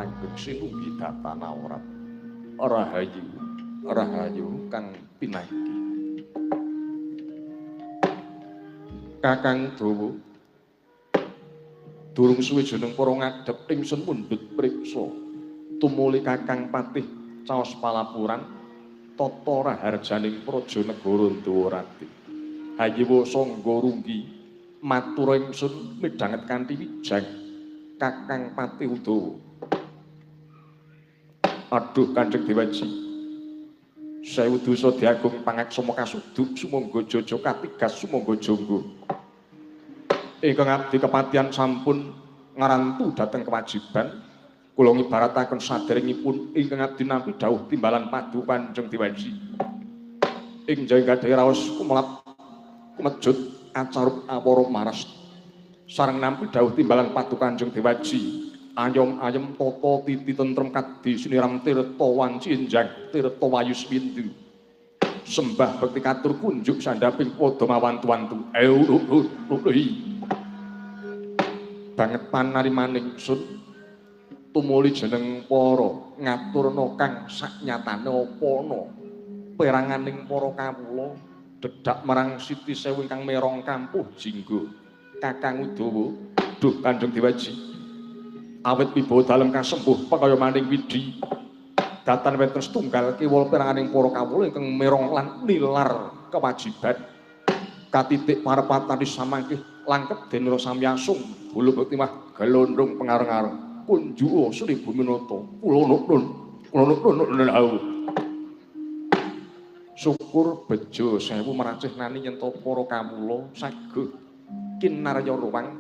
langgeng sinunggi datana ora. Rahayu, rahayu kang pinanggih. Kakang Dawa, durung suwe jeneng para ngadhep ingsun mundhut priksa. Tumuli Kakang Patih caos palapuran tata raharjaning praja negara Dwarawati. Hayiwa sangga runggi matur ingsun midhanget kanthi wijang Kakang Patih Udawa. Aduh Kanjeng Dewaji, sewu dosa diagung pangaksama kasuduk sumangga jaja katigas sumangga jangga. Ingkang abdi kepatihan sampun ngarantu dhateng kewajiban kula ngibarataken saderengipun ingkang abdi nampi dawuh timbalan paduka Kanjeng Dewaji. Ing jaya gadhahi raos kumelap kumejut acarup awara maras sareng nampi dawuh timbalan paduka Kanjeng Dewaji. Ayom-ayem tata titi tentrem kadhi siniram tirta wanci enjang tirta wayu swindu. Sembah bekti katur kunjuk sandhaping padha mawantu-wantu. Banget panarimaning sun tumuli jeneng para ngaturna kang saknyatane apa ana peranganing para kawula dedhak marang Siti Sewu ingkang merong kampuh jingga. Kakang Udawa, duh Kanjeng Dewaji, awit wibawa dalem kasembuh pakaya maning widhi datan wonten setunggal kewala peranganing para kawula ingkang merong lan nilar kewajiban katitik parepatan samangkih langkep denira samyasung bulu bekti mah gelondong pengareng-areng kunjuka Sri Buminata kula nuwun kula nuwun. Syukur bejo sewu meracih nani yen to para kawula saguh kinarya ruwang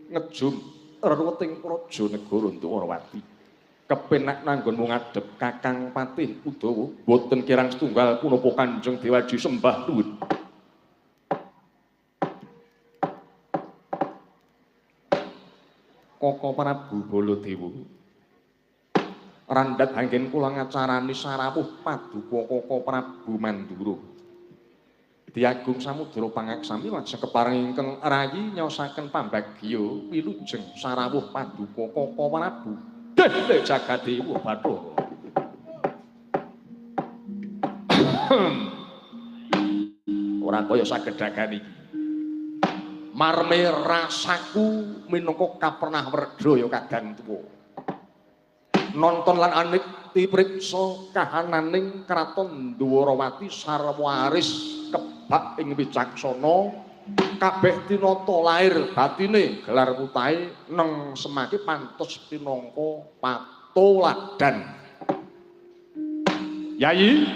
ngejum reruweting praja negara Dwarawati. Kepenak nanggonmu ngadhep Kakang Patih Udawa boten kirang setunggal punapa Kanjeng Dewaji sembah nuwun. Koko Prabu Baladewa randhat anggen kula ngacarani sarawuh paduka Koko Prabu Mandura. Diagung samudra pangaksami lajeng kepareng ingkang rayi nyaosaken pambagya wilujeng sarawuh paduka Koko Prabu. Deh jagadewa Bathara. Ora kaya sagedhagan iki. Marme rasaku minangka kapernah werdaya kadang tuwa. Nonton lan anikti priksa kahananing kraton Dwarawati sarwa aris kebak ing wicaksana kabeh tinata lair batine gelar putahe neng semake pantes pinangka patoladan. Yayi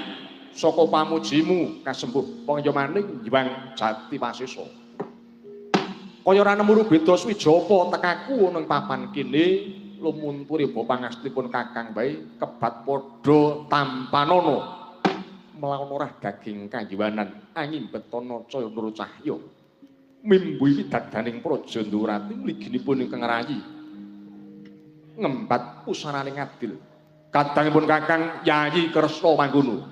saka pamujimu kasembuh pangyomaning Hyang Jati Wasesa. Kaya ora nemu rubeda swijapa tekaku ana ing papan kene lumunturi bapa pangastipun Kakang bae kebat padha tampanana mlawan orah daging kayiwanan angimbetana caya nur cahya mimbuhi widadaning praja Ndurati mliginipun ingkang rayi ngembat pusarane ngadil. Kadangipun Kakang Yayi Kresna Manggono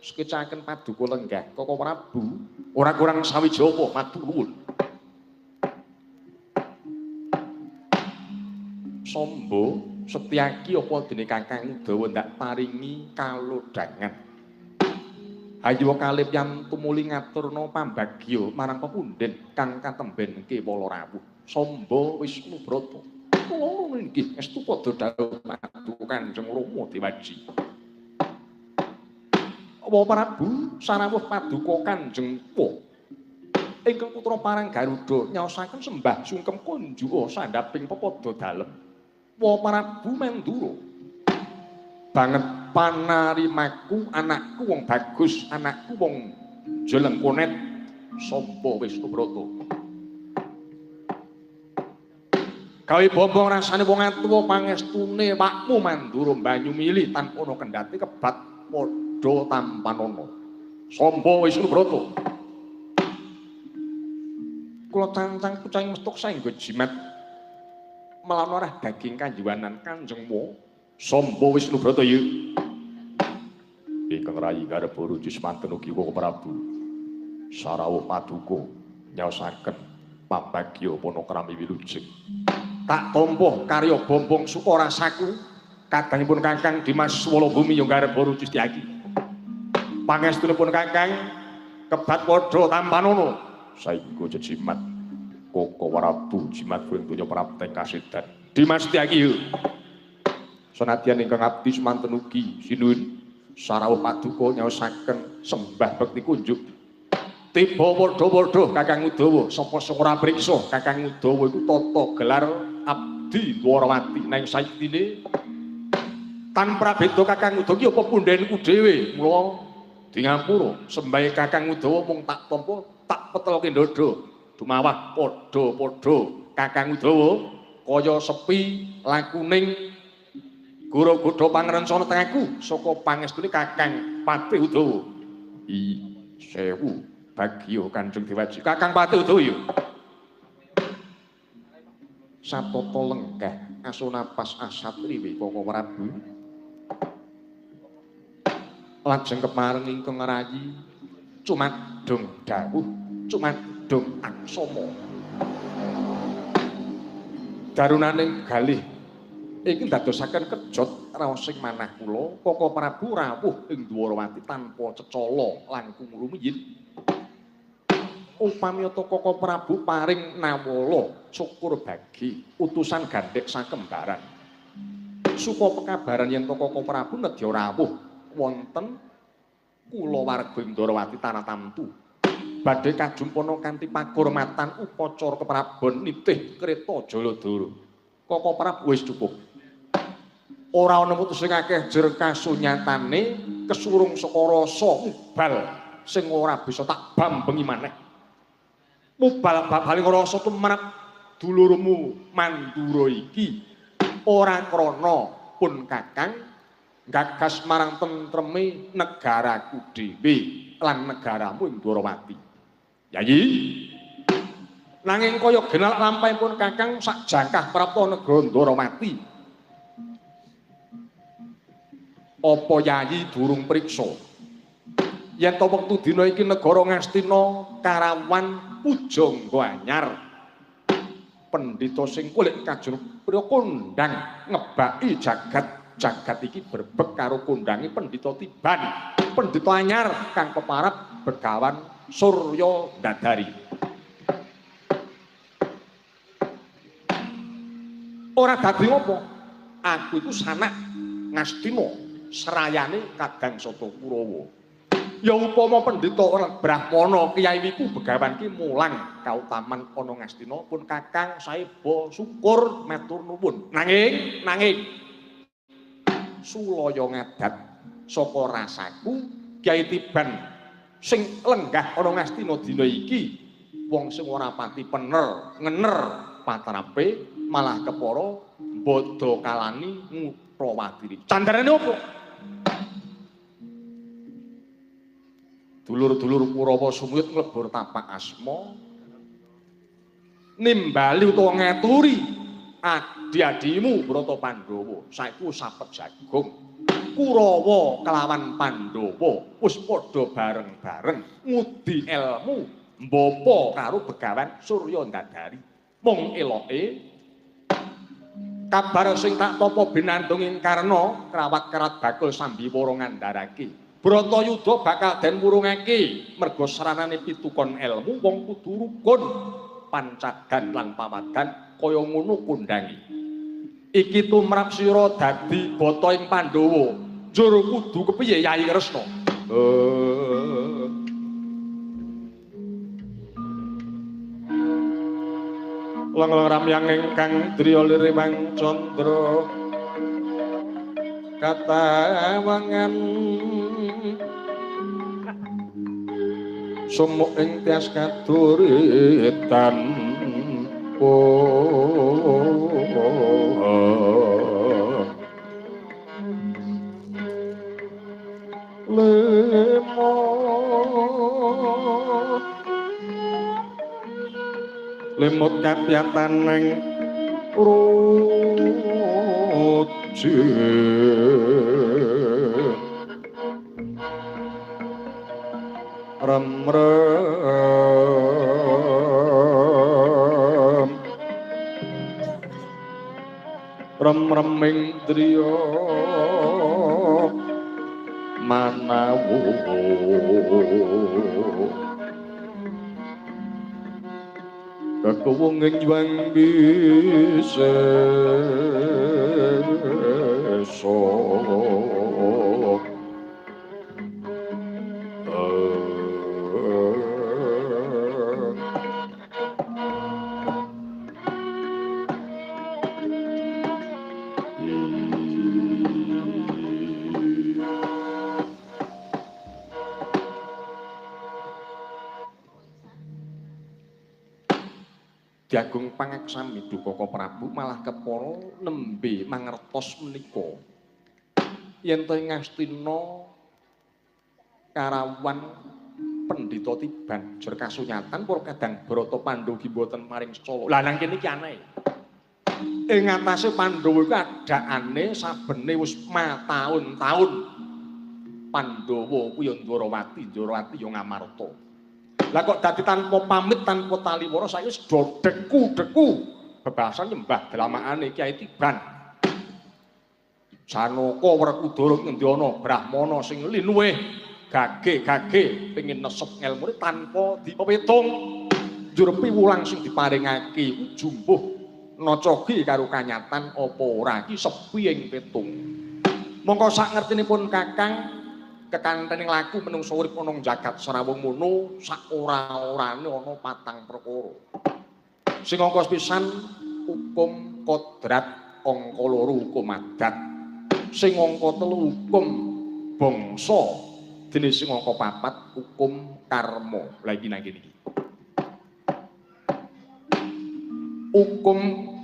sekecaken paduka lenggah Koko Prabu ora kurang sawijapa matur nuwun. Sombo Setyaki apa dene Kakang Udawa ndak paringi kalodhangan. Hayu kalih yam tumuli ngaturna pambagya marang pepundhen kang katemben kewala rawuh. Sombo Wisnu Brata. Kula inggih estu padha dawuh paduka Kanjeng Rama Dewaji. Wa Prabu sarawuh paduka Kanjeng Wa. Ingkang putra parang Garuda nyaosaken sembah sungkem kunjuka sandhaping pepada dalem. Wa Prabu Mandura banget panarimaku anakku wong bagus, anakku wong jelengkonet Sombo Wisnu Brata. Gawe bombong rasane wong atuwa pangestune wakmu Mandura banyu milih tanpa ana kendhati kebat padha tampanana. Sombo Wisnu Brata. Kula cancang kucang mestuk saengga jimat melawan arah daging kanjiwanan Kanjeng Wa Sombo Wisnu Brata ya. Ingkang rayi garba ruji semanten ugi Koko Prabu sarawuh paduka nyaosaken pambagya panakrami wilujeng. Tak tampa karya Bombong Sukorasaku kadangipun Kakang Dimas Walabumi Yonggarep Ruci Setyaki. Pangestunipun Kakang kebat padha tampanono saengga jejimat Koko Warabu jimat kuring donya prapteng kasedan. Dimas Setyaki yo. Senadyan ingkang abdi semanten ugi sinuwun sarawuh paduka nyaosaken sembah bekti kunjuk. Tiba padha-padha Kakang Udawa sapa sing ora priksa Kakang Udawa iku tata gelar abdi Dwarawati nang sayektine tan prabeda Kakang Udawa ki apa pundhenku dhewe. Mula di ngapura sembahe Kakang Udawa mung tak tampa tak petelke ndodho dumawah padha-padha Kakang Udawa kaya sepi lakuning goro-godha pangrencana tengaku saka pangestune Kakang Patih Udawa. I sewu bagya Kanjeng Dewaji Kakang Patih Udawa ya. Satata lenggah asunapas asatriwi Koko Prabu. Lajeng kepareng ingkang ngrayi cumadung dawuh cumadung aksama. Darunaning galih iki ndadosaken kejot raosing manah kula Koko Prabu rawuh ing Dwarawati tanpa cecala langkung rumiyin. Upamiyata Koko Prabu paring nawala syukur bagi utusan gandhek sakembaran. Suka pekabaran yen Koko Prabu nedya rawuh wonten kulawarga ing Dwarawati tanah tamtu. Badhe kajumpana kanthi pakurmatan upacara keprabon nitih kreta Jaladara. Koko Prabu wis cukup. Ora ana putus sing akeh jer kasunyatane kesurung saka rasa mubal sing ora bisa tak bambengi maneh. Mubal babaling rasa tumrap dulurmu Mandura iki ora krana pun Kakang gagas marang tentreme negaraku dhewe lan negaramu ing Dwarawati. Yayi, nanging kaya genalak lampahipun Kakang sak jangkah prapta negara Dwarawati. Apa Yayi durung priksa yen to wektu dina iki negara Ngastina karawan pujangga anyar pendhita sing kulik kajur priya kondang ngebaki jagat jagat iki berbek karo kondange pendhita Tiban pendhita anyar kang peparap Begawan Surya Dadari. Ora dadi ngopo aku iku sanak Ngastina serayane Kadang Sata Kurawa. Ya upama pendhita ora brahmana kiai wiku begawan ki mulang kautaman ana Ngastina pun Kakang saeba syukur matur nuwun. Nanging nanging sulaya ngadat saka rasaku Kiai Tiban sing lenggah ana Ngastina dina iki wong sing ora pati pener ngener patrape malah kepara bodho kalani nguthawadiri. Candarane opo? Dulur-dulur Kurawa sumuyut nglebur tapak asma nimbali utawa ngaturi adi-adimu Brata Pandhawa saiki sapet jagung Kurawa kelawan Pandhawa wis padha bareng-bareng ngudi elmu mbapa karo Begawan Surya Dadari. Mung eloke kabar sing tak tapa binandung ing karna krawat-kerat bakul sambiwara ngandharake Bratayuda bakal den wurungake merga saranane pitukon elmu wong kudu rukun pancagan lan pamadan kaya ngono kondangi. Iki tumrap sira dadi bata ing Pandhawa. Njur kudu kepiye Yayi Kresna? Lang-lang ramyang ingkang driya liriwang candra katawangan sumuk ing tias kaduritan lemot lemot kapyatan ing ruji rem rem Remreming driya manawu kekuwung ing Hyang Wisesa. Diagung pangaksami Dukaka Prabu malah kepara nembe mangertos menika yen to ing Ngastina karawan pendhita tiban jer kasunyatan para kadang Bharata Pandhawa ki mboten maring Sala. Lah nang kene iki aneh. Ing atase Pandhawa iku adakane sabene wis mataun-taun Pandhawa kuwi ya Ndwarawati, Ndwarawati ya Ngamarta. Lah kok dadi tanpa pamit, tanpa taliwara saiki wis do deku-deku bebasan nyembah dlamakane Kyai Tiban. Janaka Werkudara ngendi ana brahmana sing linuwih gage-gage pengin nesep ngelmune tanpa dipepitung. Njur piwulang sing diparingake iku jumbuh nacagi karo kanyatan apa ora iki sepi ing pitung. Mongko sak ngertinipun Kakang kekantening laku menungsa urip ana jagat Sarawung mono sak ora-orane ana patang perkara. Sing angka pisan hukum kodrat, angka loro hukum adat. Sing angka telu hukum bangsa, dene sing angka papat hukum karma. Lah iki nang kene iki. Hukum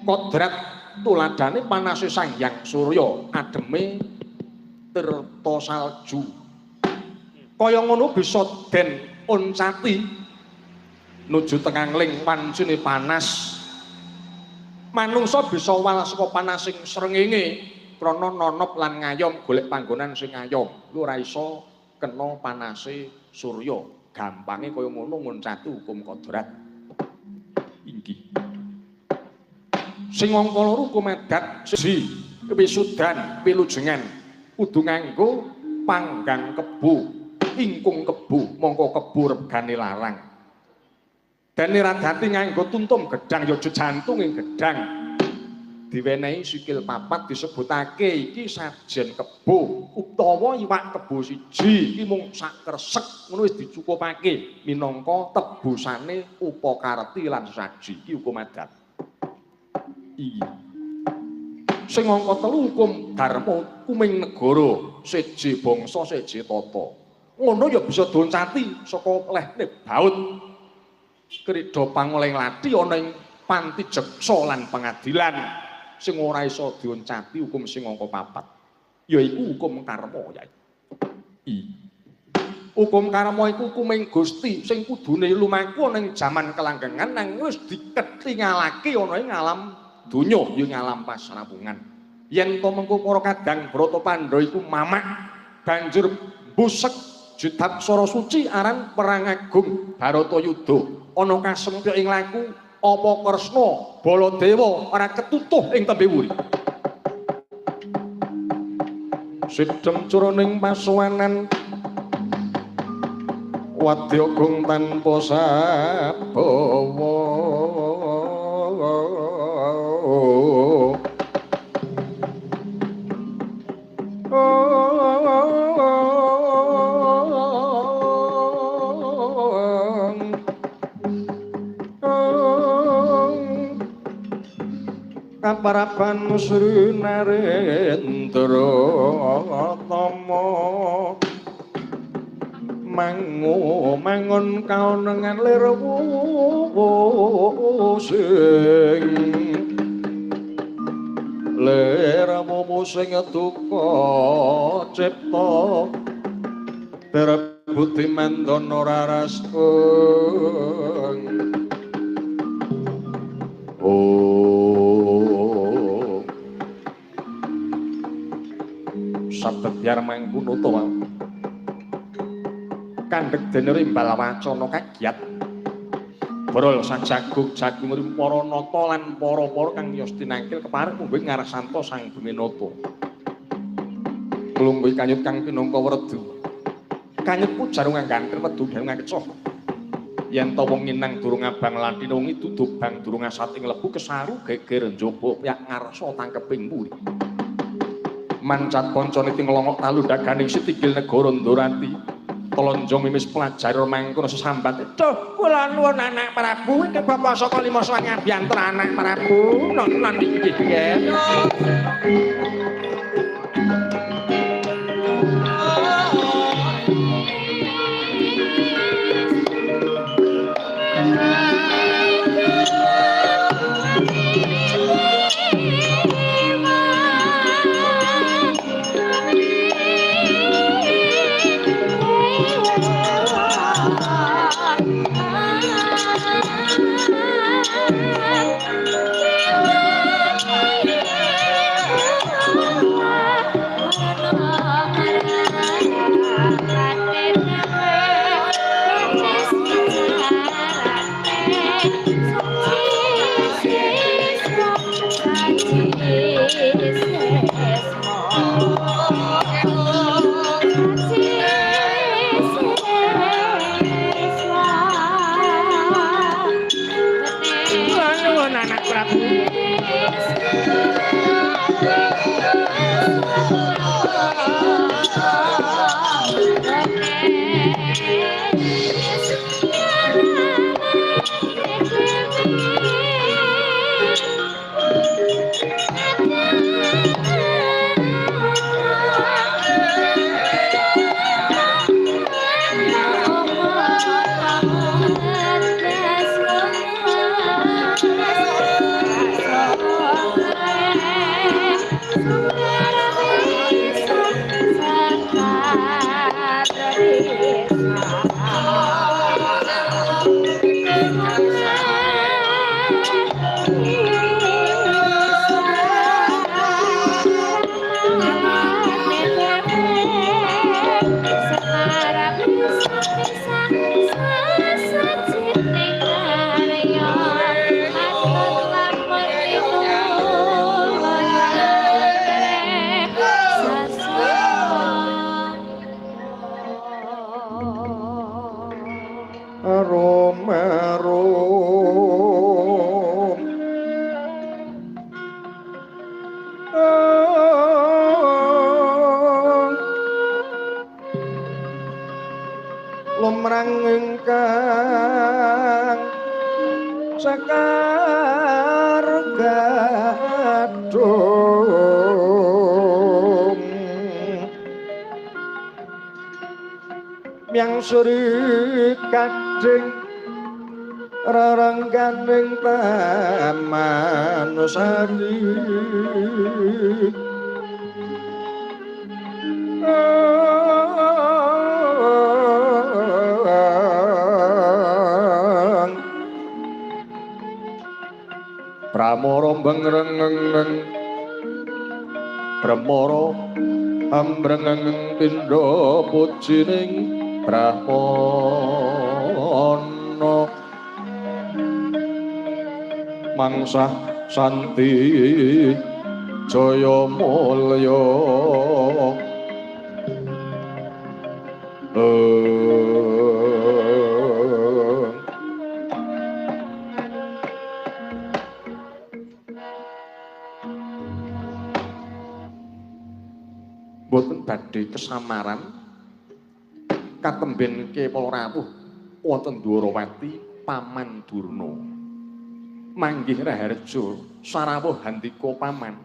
kodrat tuladane panase Sang Hyang Surya, ademe tirta salju. Kaya ngono bisa den oncati nuju tengangling pancine panas. Manungsa bisa wal saka panasing srengenge krana nonop lan ngayom golek panggonan sing ngayom. Kuwi ora iso kena panase surya. Gampange kaya ngono ngoncati hukum kodrat. Inggih. Sing angka loro hukum adat siji wisudan pilujengan kudu nganggo panggang kebo. Ingkung kebu, mongko kebu regane larang. Dene radati nganggo tuntum gedang ya jejantung ing gedang. Diwenehi sikil papat disebutake iki sajen kebo utawa iwak kebo siji iki mung sak kresek ngono wis dicukupake minangka tebusane upakarti lan sesaji iki hukum adat. Iki. Sing angka telu hukum dharma hukuming negara, seje bangsa, seje tata. Ngono ya bisa doncati saka lehne baut kridha pangoleh lathi ana ing panti jeksa lan pengadilan sing ora iso dioncati hukum sing angka papat yaiku hukum karma ya. Hukum karma iku hukuming Gusti sing kudune lumaku ana ing jaman kelanggengan nang wis diketingalake ana ing alam donya ya ing alam pasrawungan. Yen to mengko para kadang Bharata Pandhawa iku mamak banjur busek Jutab Sara Suci aran Perang Agung Bharatayuda ana kasempya ing laku apa Kresna Baladewa ora ketutuh ing tembe wuri. Sidhem curuning pasuwanan wadya agung tanpa sabawa. Kaparaban Sri Narendra Tama mangu mangun kaonengan lir sing lir sing duka cipta terbudi mandana raras. Oh, sabda biar mangkuno to kandhek dene rimbal wacana kagiat Brol sang jagung jagung para nata lan para-para kang yos tinangkil kepareng mungguh ngarsanto sang Buminata. Klungguh kanyut kang pinangka werdu. Kanyut pujarung ngganten wedu darung kecoh. Yen ta wong nginang durung abang lathine wengi duduk bang durung asat ing lebu kesaru geger njaba pyak ngarsa tangkeping mburi. Mancat kancane tinglongok talundhaganing sitigil negara Ndorati. Telonjong mimis pelajar mangkono sesambat. Duh, kula nuwun anak Prabu iki bapa saka lima sowan ngabyantar anak Prabu. Non iki piye? Sri kading rerengganing taman sari Pramara bengrengeng Pramara ambrengeng pindha pujining Brahmana mangsah santi jaya mulya. Boten badhe kesamaran katemben kepala rawuh wonten Dwarawati Paman Durna. Manggih raharja sarawuh handika paman.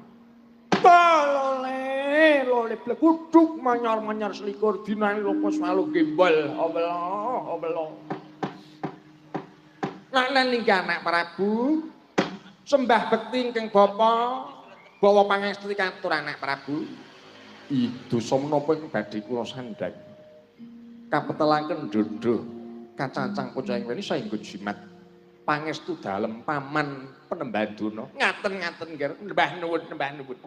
Lole lole bleguduk manyor-manyor selikur dinane lopo swalu gembol obelo obelo. Lan inggih anak Prabu sembah bekti ingkang bapa bawa pangesti katur anak Prabu. Ih dosa menapa ing badhe kula sandhang. Kapetelaken dhodho kacancang bocah ing weni saengga jimat pangestu dalem paman Penembahan Durna. Ngaten-ngaten nggih nembah nuwun nembah nuwun.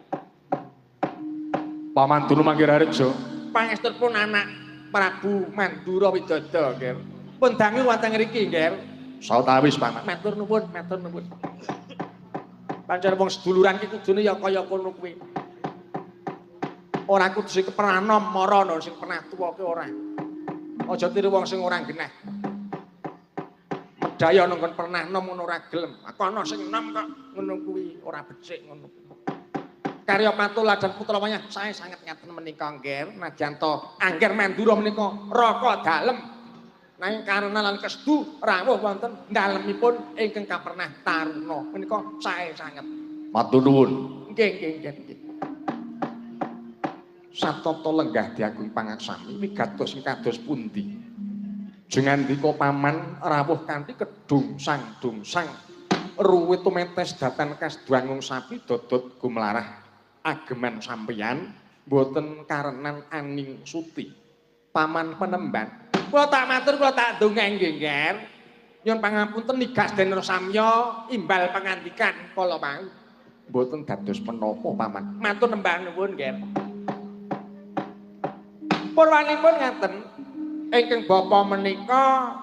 Paman Durna manggih raharja. Pangestupun anak Prabu Mandura Widodo nggih. Pun dangu wonten ngriki nggih. Sawetawis paman. Matur nuwun, matur nuwun. Pancen wong seduluran ki kudune ya kaya kono kuwi. Ora kudu sing pernah nom mara no sing pernah tuwa ki ora. Aja tiru wong sing ora genah. Medaya nang kon pernah nom ngono ora gelem. Kono sing nom kok ngono kuwi ora becik ngono. Karya Patula dan Putra Wayah sae sanget ngaten menika nggih. Najan to angger Mandura menika raka dalem. Nanging karena lan kesedu rawuh wonten dalemipun ingkang kapernah taruna menika sae sanget. Matur nuwun. Nggih nggih nggih nggih. Satata lenggah diagung pangaksami wigatos kados pundi. Jengandika paman rawuh kanthi kedungsang-dungsang ruwit tumetes datan kasdwangung sapi dodot gumlarah ageman sampeyan mboten karenan aning suti. Paman penemban kula tak matur kula tak dongeng nggih Nger. Nyuwun pangapunten nigas den Samya imbal pangandikan kala wau. Mboten dados menapa paman. Matur nembah nuwun Nger. Purwanipun ngaten ingkang bapa menika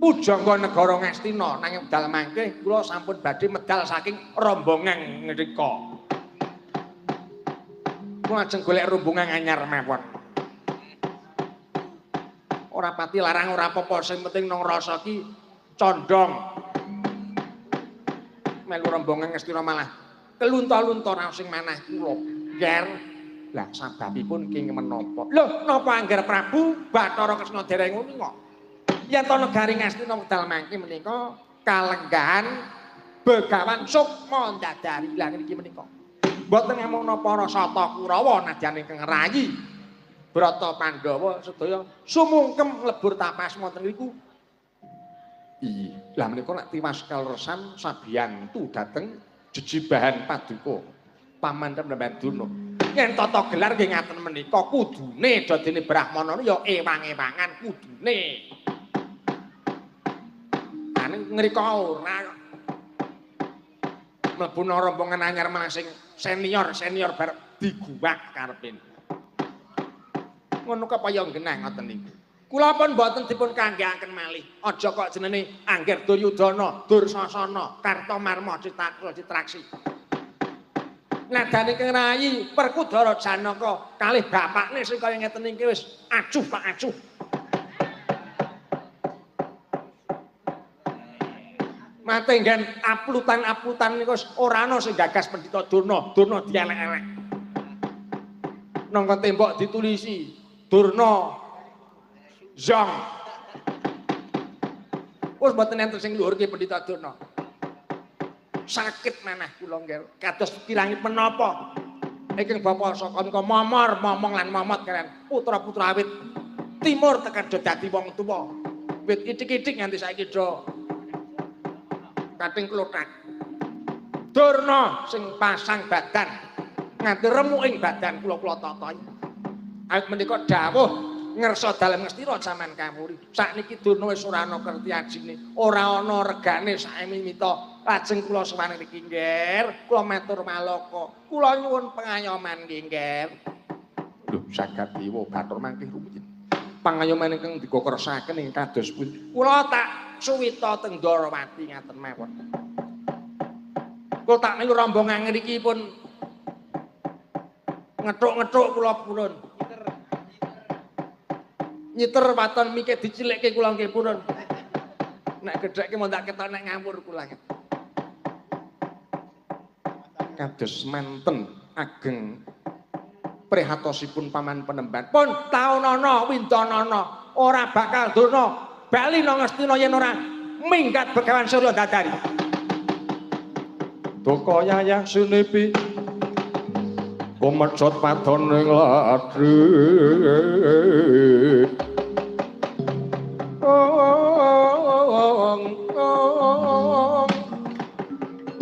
pujangga negara Ngastina nanging wekdal mangke kula sampun badhe medal saking rombongan ngrika. Kula ajeng golek rombongan anyar mawon. Ora pati larang ora apa-apa sing penting nang rasa ki condong. Melu rombongan Ngastina malah kelunta-lunta ra sing manah kula. Nger. Lah sababipun kenging menapa? Lho, napa angger Prabu Bathara Kresna dereng uninga? Yen to negari Ngastina wekdal mangke menika kalenggahan Begawan Sukma Ndadari. Lah niki menika. Mboten namung para Sata Kurawa nadyan ingkang rayi Brata Pandhawa sedaya sumungkem mlebur tapas wonten niku. Iya, lah menika nek tiwas kaleresan sabiyantu dhateng jejibahan paduka Paman Penemban Durna. Yen tata gelar nggih ngaten menika kudune dadene brahmana ya ewang-ewangan kudune. Ane ngrika ora kok. Mlebu nang rombongan anyar malah sing senior-senior bar diguwak karepe. Ngono kaya genah ngoten niku. Kula pun mboten dipun kanggeaken malih. Aja kok jenenge Angger Duryudana, Dursasana, Kartomarma, Citakra, Citraksi. Nadane keng rayi Werkudara Janaka kalih bapakne sing kaya ngeten iki wis acuh pak acuh. Mate nggen aplutan-aplutan niku wis ora ana sing gagas Pendhita Durna, Durna dielek-elek. Nang tembok ditulisi Durna Zong. Wis mboten enten sing luhurke Pendhita Durna. Sakit manah kula nggih kados kirangi menapa ingkang bapa saka menika momor momong lan momot kalian putra-putra awit timur tekan do dadi wong tuwa wit ithik-ithik nganti saiki do kating klothak. Durna sing pasang badan nganti remuk ing badan kula-kula tata. Awit menika dawuh ngersa dalem Ngastina jaman kamuri. Sakniki Durna wis ora ana kerti ajine, ora ana regane saemimita. Lajeng kula sowan ngriki Ngger, kula matur malaka, kula nyuwun pengayoman nggih Ngger. Lho Jagadewa bathara mangke rumiyin. Pangayoman ingkang dikokersaken ing kados pundi? Kula tak suwita teng Ndorowati ngaten mawon. Kula tak niku rombongan ngriki pun ngethuk-ngethuk kula purun. Nyiter waton mike dicilikke kula nggih purun. Nek gedhekke mau tak ketok nek ngawur kula. Kados manten ageng prihatosipun paman penemban. Pun taunana windanana ora bakal durna bali nang Ngastina yen ora minggat Begawan Surya Dadari. Duka yayah sunipi kumecot padon ing ladri.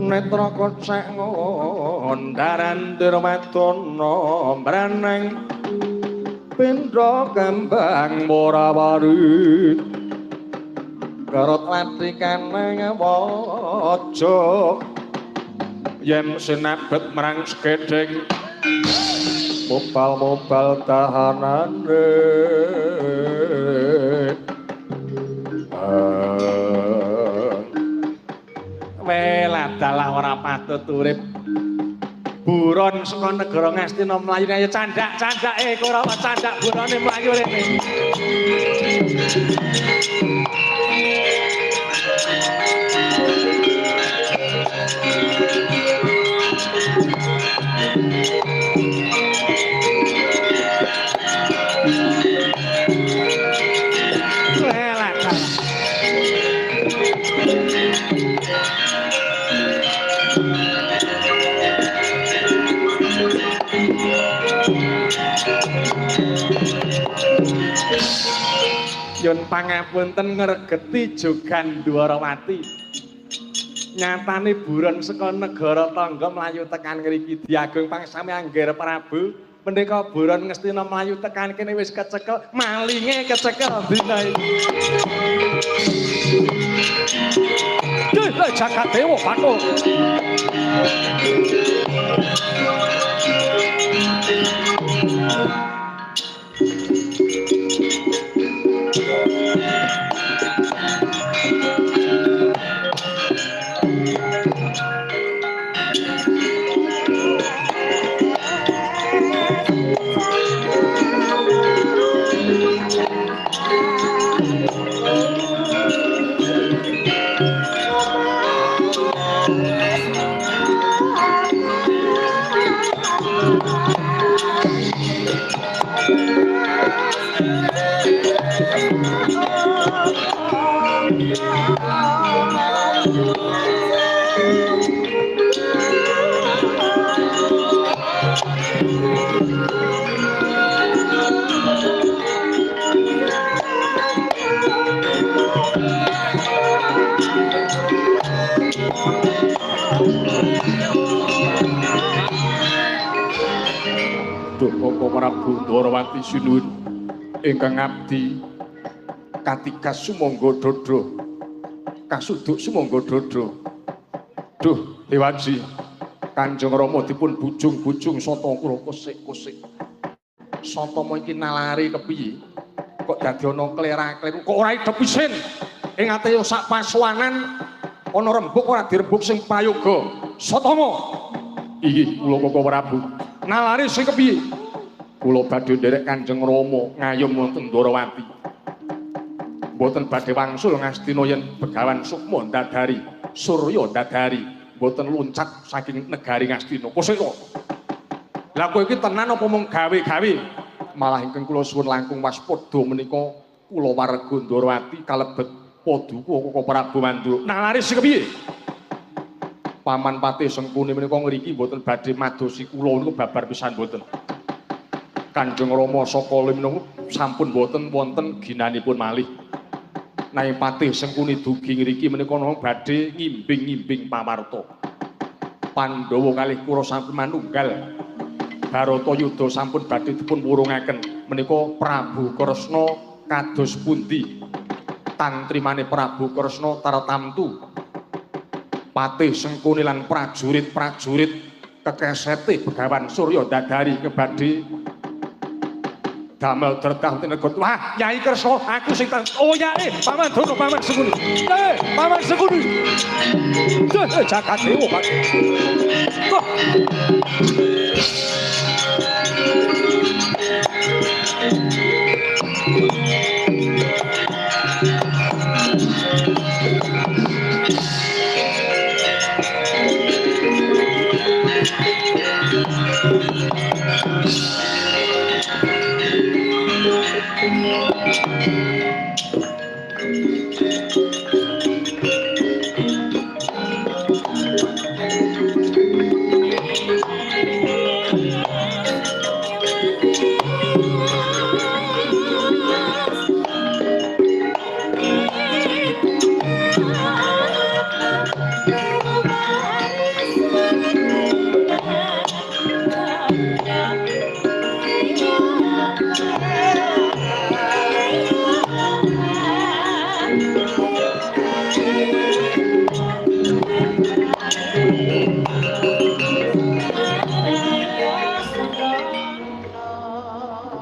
Netra kocek ngondaran dirmadana mbraneng pindha kembang morawari kerut latikaneng waja yen sinabet marang sekedhing mobal-mobal tahanane. dalah ora patut urip. Buron saka negara Ngastina mlayu ayo candak-candake Kurawa candak burone mlayu rene. Yun pangapunten ngregeti jogan Dwarawati. Nyatane buron saka negara tangga mlayu tekan ngriki diagung pangsami Angger Prabu. Menika buron Ngastina mlayu tekan kene wis kecekel, malinge kecekel dina iki. Duh, jagat dewa Bathara. Prabu Dwarawati sinuwun ingkang abdi katigas sumangga dada kasuduk sumangga dada. Duh Dewaji, Kanjeng Rama dipun bujung-bujung sata kula kosik-kosik. Satama iki nalari kepiye? Kok dadi ana klera-kleru, kok ora idep isin? Ing ate yo sak pasuwanan ana rembug ora dirembug sing prayoga. Satama inggih kula Koko Prabu. Nalari sing kepiye? Kula badhe nderek Kanjeng Rama ngayom wonten Dwarawati. Mboten badhe wangsul Ngastina yen Begawan Sukma ndadari, Surya ndadari, mboten loncat saking negari Ngastina. Kosek to. Lah kowe iki tenan apa mung gawe-gawe? Malah ingkang kula suwun langkung waspada menika kula warga Dwarawati kalebet paduka Koko Prabu Mandura. Nalari sing kepiye? Paman Patih Sengkuni menika ngriki mboten badhe madosi kula niku babar pisan mboten. Kanjeng Rama saka menika sampun boten wonten ginanipun malih. Nanging Patih Sengkuni dugi ngriki menika badhe ngimbing-ngimbing pawarta. Pandhawa kalih Kurawa sampun manunggal. Baratayuda sampun badhe dipun wurungaken. Menika Prabu Kresna kados pundi? Tantrimane Prabu Kresna tartamtu. Patih Sengkuni lan prajurit-prajurit kekesete Begawan Surya ndadari kebadhe damel dretah tinegot. Wah, Nyai Kresna, aku sing oh Nyai, Paman Durna, Paman Sengkuni. Paman Sengkuni. Jagat dewa, Pak. Wah.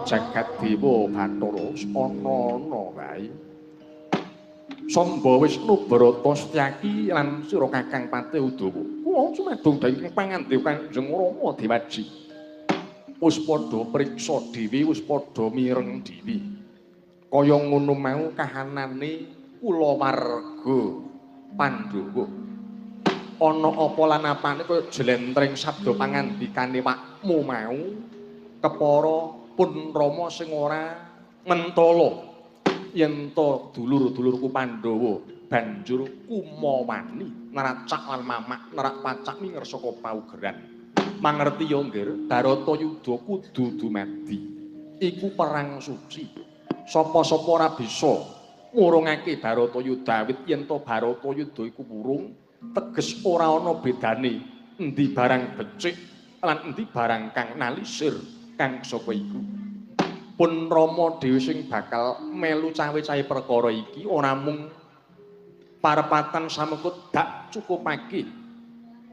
Jagat Dewa Bathara ana-ana wae. Samba Wisnu Barata Setyaki lan sira Kakang Patih Udawa. Kula sumedhung dhateng pangandikan Kanjeng Rama Dewaji. Wis padha priksa dhewe, wis padha mireng dhewe. Kaya ngono mau kahanane kulawarga Pandhawa. Ana apa lan apane kaya jlentreng sabda pangandikane wakmu mau kepara pun Rama sing ora mentala. Yen to dulur-dulurku Pandhawa banjur kumawani neracak lan mamak nerak pacak minger saka paugeran. Mangerti ya nggir, Baratayuda kudu dumadi. Iku perang suci. Sapa-sapa ora bisa ngurungake Baratayuda awit yen to Baratayuda iku wurung, teges ora ana bedane endi barang becik lan endi barang kang nalisir kang sapa iku. Pun Rama dhewe sing bakal melu cawe-cawe perkara iki ora mung parepatan samengko dak cukupake.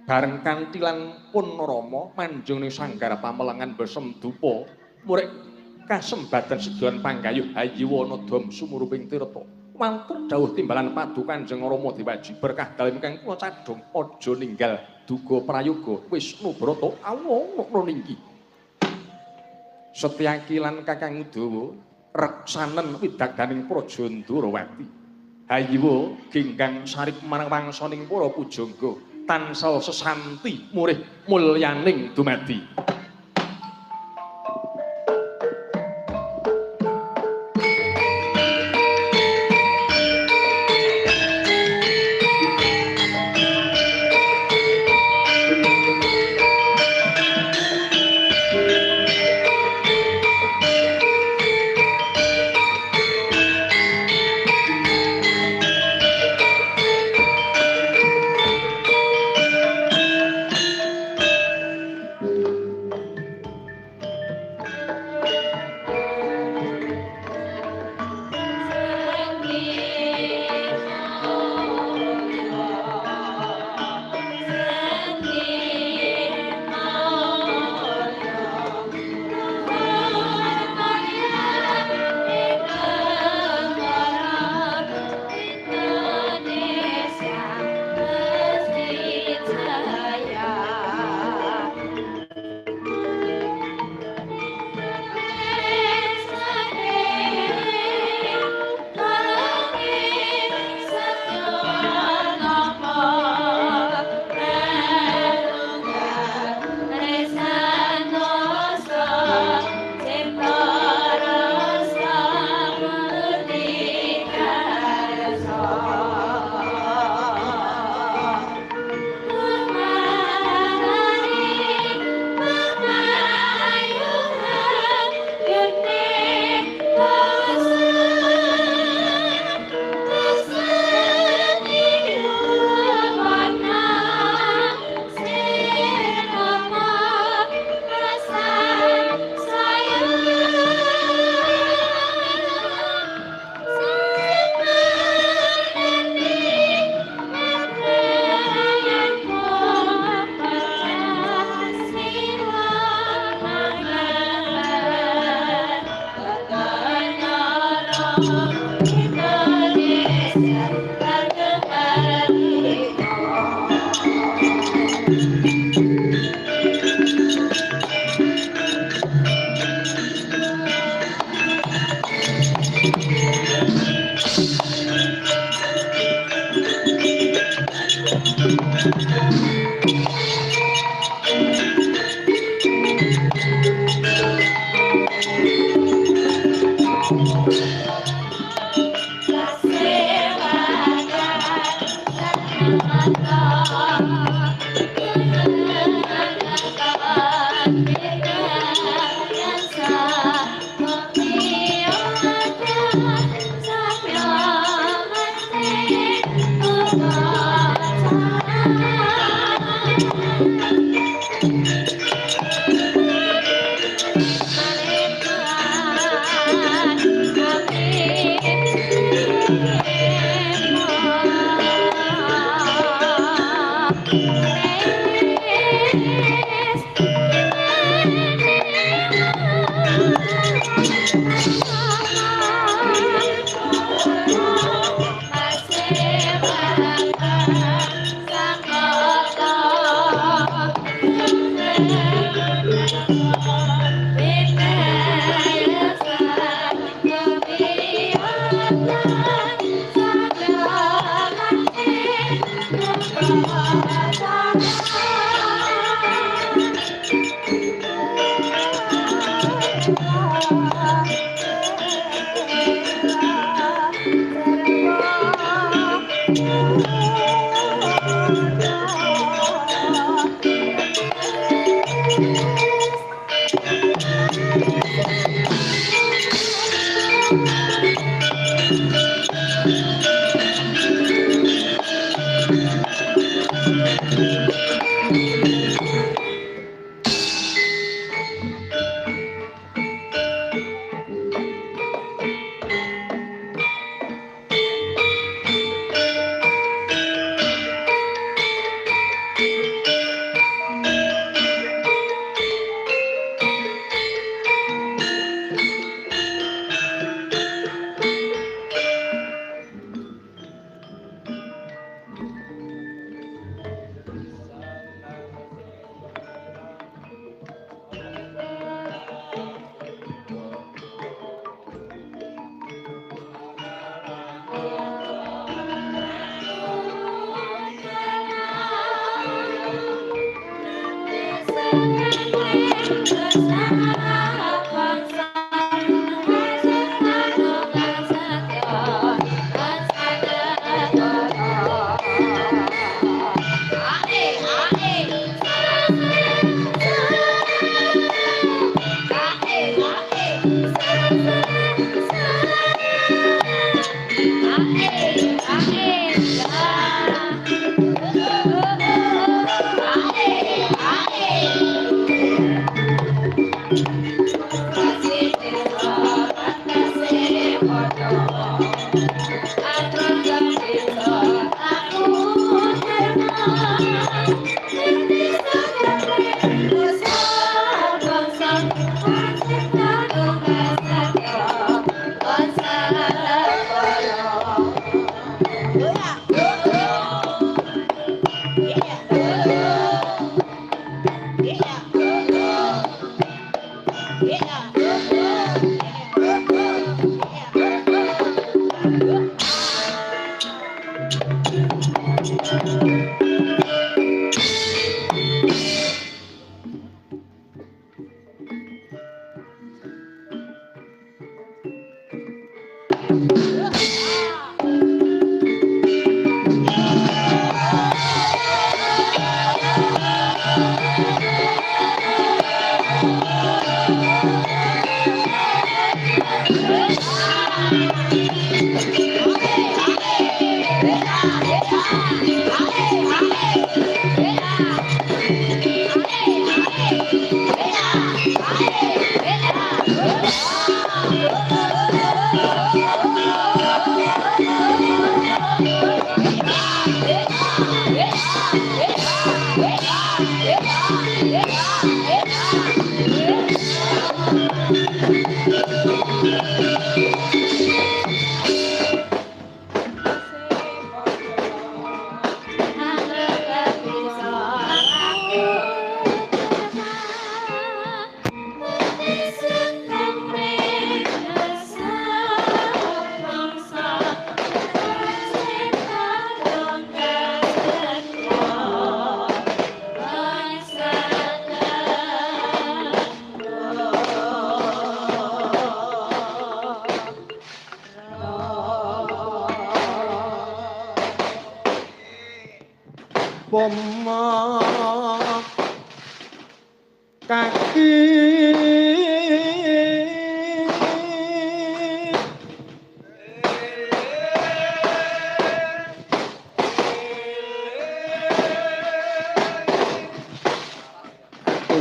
Bareng kanthi lan pun Rama manjung ning sanggar pamelengan besem dupa murik kasembadan sedoan panggayuh hayiwana dom sumuruping tirta. Wanter dawuh timbalan padu Kanjeng Rama Dewaji berkah dalem kang kula cadhong aja ninggal duga prayoga Wisnu Brata awono ninggi. Setyaki lan Kakang Udawa reksanen widaganing Praja Ndorowati. Hayiwa genggang sarip marang wangsaning para pujangga tansah sesanti murih mulyaning dumadi.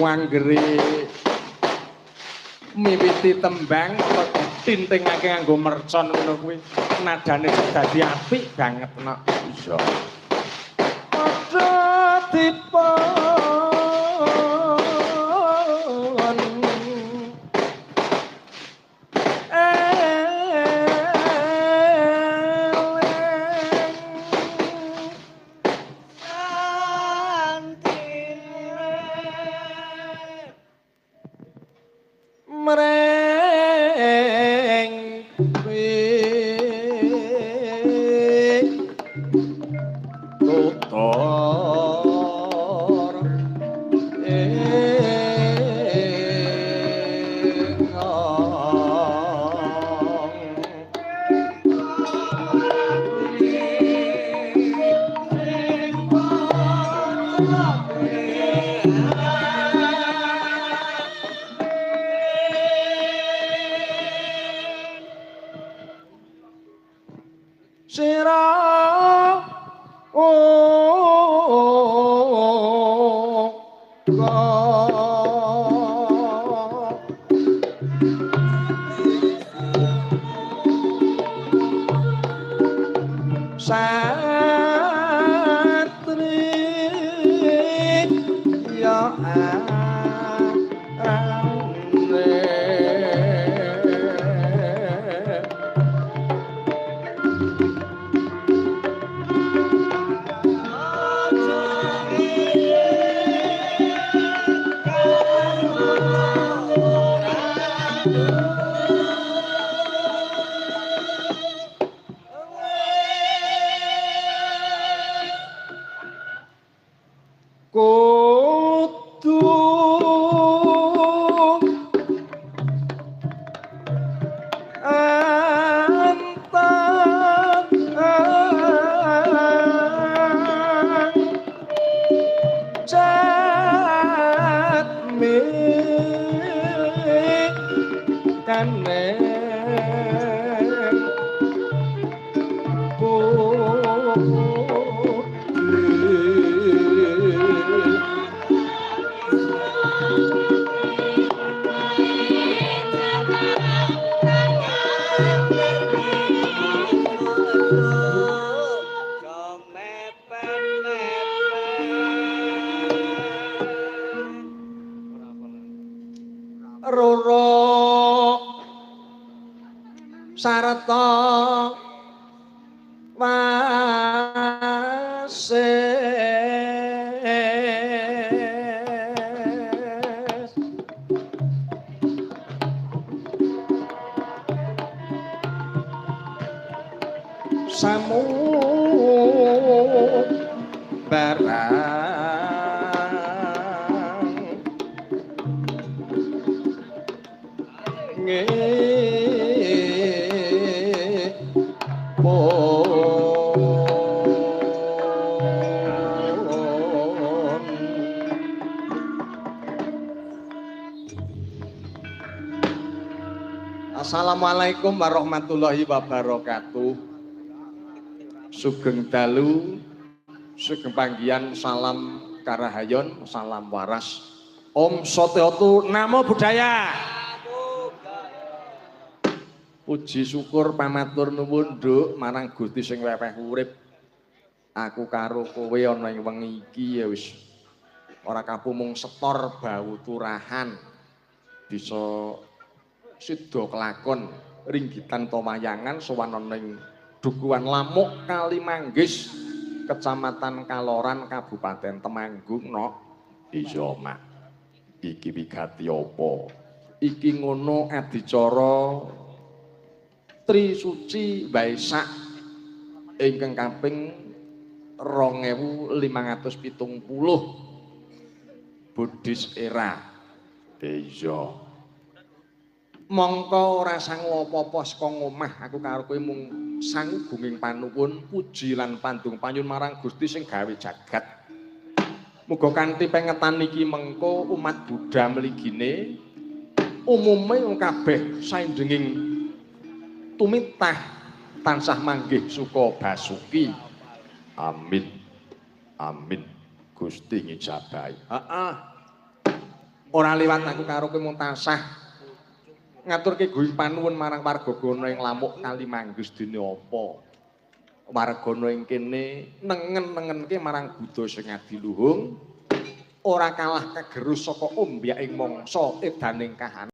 Anggere miwiti tembang tintingake nganggo mercon ngono kuwi nadane dadi apik banget nok. Iya. Padha dipun ing. Satri ya kudu antar jatmi kane Roro sarta wasis samu barang Assalamualaikum warahmatullahi wabarakatuh. Sugeng dalu, sugeng panggihan, salam karahayon, salam waras. Om Swastiastu, namo buddhaya. Puji syukur pamatur nuwun nduk marang Gusti sing weweh urip. Aku karo kowe ana ing wengi iki ya wis ora kapumung setor bau turahan. Bisa sida kelakon ringgitan to wayangan sowan ana ing Dukuhan Lamuk Kalimanggis, Kecamatan Kaloran, Kabupaten Temanggung nok. Iya, Mak. Iki wigati apa? Iki ngono adicara Trisuci Waisak ingkang kaping 2570 Buddhis era. Iya. Mongko ora sangu apa-apa saka ngomah aku karo kowe mung sangu gunging panuwun puji lan pandung panyuwun marang Gusti sing gawe jagat. Muga kanthi pengetan iki mengko umat Buddha mligine umume wong kabeh saindenging tumitah tansah manggih suka basuki. Amin. Amin. Gusti ngijabahi. Heeh. Ora liwat aku karo kowe mung tansah ngaturke guyu panuwun marang warga gana ing Lamuk Kalimanggis dene apa. Wargana ing kene nengen-nengenke marang Buddha sing adiluhung ora kalah kagerus saka ombyaking mangsa edaning kahanan.